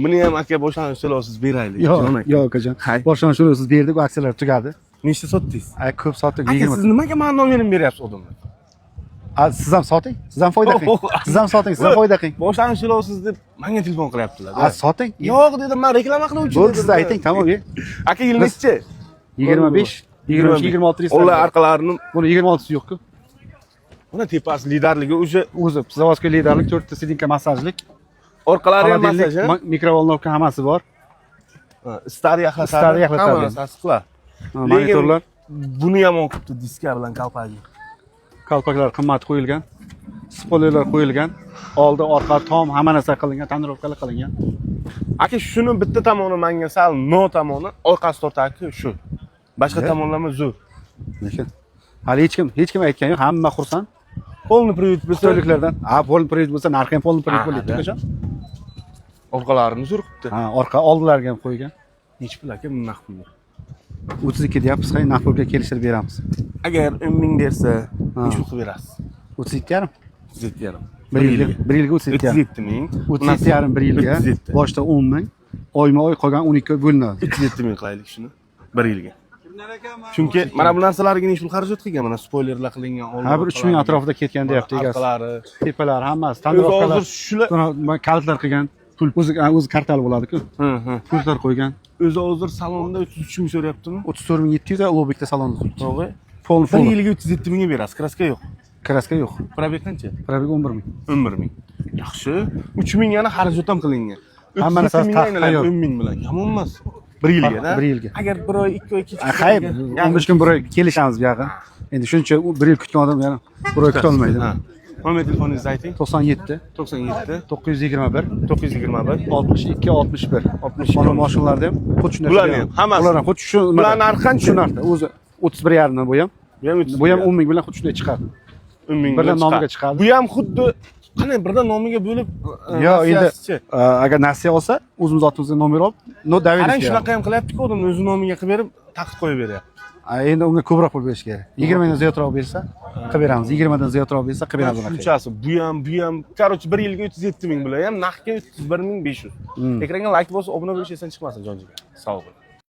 Buni ham, aka, boshlang'ich to'lovsiz beraylik. Yo'q, Jon aka. yo'q, akajon. Hay. Boshlang'ich to'lovsiz berdik, aksiyalar tugadi. Nechta sotdingiz? Ay, ko'p sotdik, Aka, 20. siz nimaga mani nomerimni beryapsiz odamlarga? A, siz ham soting, siz ham foyda qiling. Siz ham soting, siz ham foyda qiling. Boshlang'ich to'lovsiz deb menga telefon qilyaptilar. A, soting. Yo'q dedim, men reklama qiluvchi Bo'ldi, dedim. siz ayting, tamom. Aka, yil nechi? 25, 23, 26. Ular orqalarini Buni 26 yo'q-ku. Buni tepasi lidarligi уже. O'zi заводской lidarlik, to'rtta сиденье massajlik, Orqalari ham холодильник, massaj, ha? Микроволновка, hammasi bor. Ha, Istari yaxlatadi. Istari yaxlatadi. Hamma narsasi qiladi. Ha, monitorlar, Lekin buni yomon qilibdi diska bilan kalpagi. Kalpaklar qimmat qo'yilgan. Spoilerlar qo'yilgan. Oldi, orqa, tom, hamma narsa qilingan, тонировка lar qilingan. Aka, shuni bitta tomoni menga sal но tomoni, orqasi tortadi shu. Boshqa tomonlama zo'r. Lekin hali hech kim aytgani yo'q, hamma xursand. Полный привод bo'lsa, Xitoyliklardan. Ha, полный привод bo'lsa, narxi ham полный привод Ha, bo'lyapti, да. qachon? Orqalarini zo'r qilibdi. Ha, orqa oldilariga ham qo'ygan. Nechi pul, aka, bu naqd pulga? 32 deyapmiz, qani, naqd pulga kelishtirib beramiz. Agar 10 ming bersa, Ha. nechi pul qilib berasiz? 37,5. 37,5. Bir yilga, bir yilga 37,5. 37 ming. 37,5 bir yilga. 37. Boshda 10 ming, oyma oy qolgan 12 oy bo'linadi. 37 ming qilaylik shuni. Bir yilga. Chunki mana bu narsalarga necha pul xarajat qilgan? Mana spoilerlar qilingan. Ha, bir 3 ming atrofida ketgan deyapti egasi. Orqalari. Tepalari hammasi, O'zi тонировка lar. hozir shular Mana kalitlar qilgan. Pul o'zi kartali bo'ladi-ku. Hı, hı. Pultlar qo'ygan. O'zi hozir salonda 33 ming so'rayaptimi? 34 700 Ulug'bekda salonda turibdi. To'g'ri. Pol Bir full. yilga 37 mingga berasiz. Краска yo'q. Краска yo'q. Пробег qancha? Пробег 11 ming. 11 ming. Yaxshi. 3 ming yana xarajat ham qilingan. Hamma 37 narsasi mingga aylanadi tayyor. 10 ming bilan. Yomon emas. Bir yilga da. Bir yilga. Agar bir oy, 2 oy kechiksa. Xayr, 15 kun, bir oy kelishamiz buyog'i. Endi shuncha bir yil kutgan odam yana bir oy kutolmaydi. Ha. Nomer telefoningizni ayting. 97 97 921 921 62 61. 62. Mana mashinalarda ham xuddi shunday. Bularni ham, hammasi. Bular ham xuddi shu. Bularni narxi qancha? Shu narxda. O'zi 31,5 dan bu ham. Bu ham 31. Bu ham 10 ming bilan xuddi shunday chiqadi. 10 ming Birdan bilan nomiga chiqadi. Bu ham xuddi qanday birdan nomiga bo'lib Yo'q, endi nasiyasichi? Agar nasiya olsa, o'zimiz otimizga nomer olib, но Qarang, доверенность. Shunaqa ham qilyapti-ku, odam o'zi nomiga qilib berib, taqiq qo'yib beryapti. Endi unga ko'proq pul berish kerak. 20 mingdan ziyodroq bersa, qilib beramiz. 20 dan ziyodroq bersa, qilib beramiz unaqa. Shunchasi, bu ham, bu ham, короче, bir yilga 37 ming, bular ham naqdga 31 500. Ekranga layk bosib, obuna bo'lish esdan chiqmasin, jon jigar. Sog' bo'ling.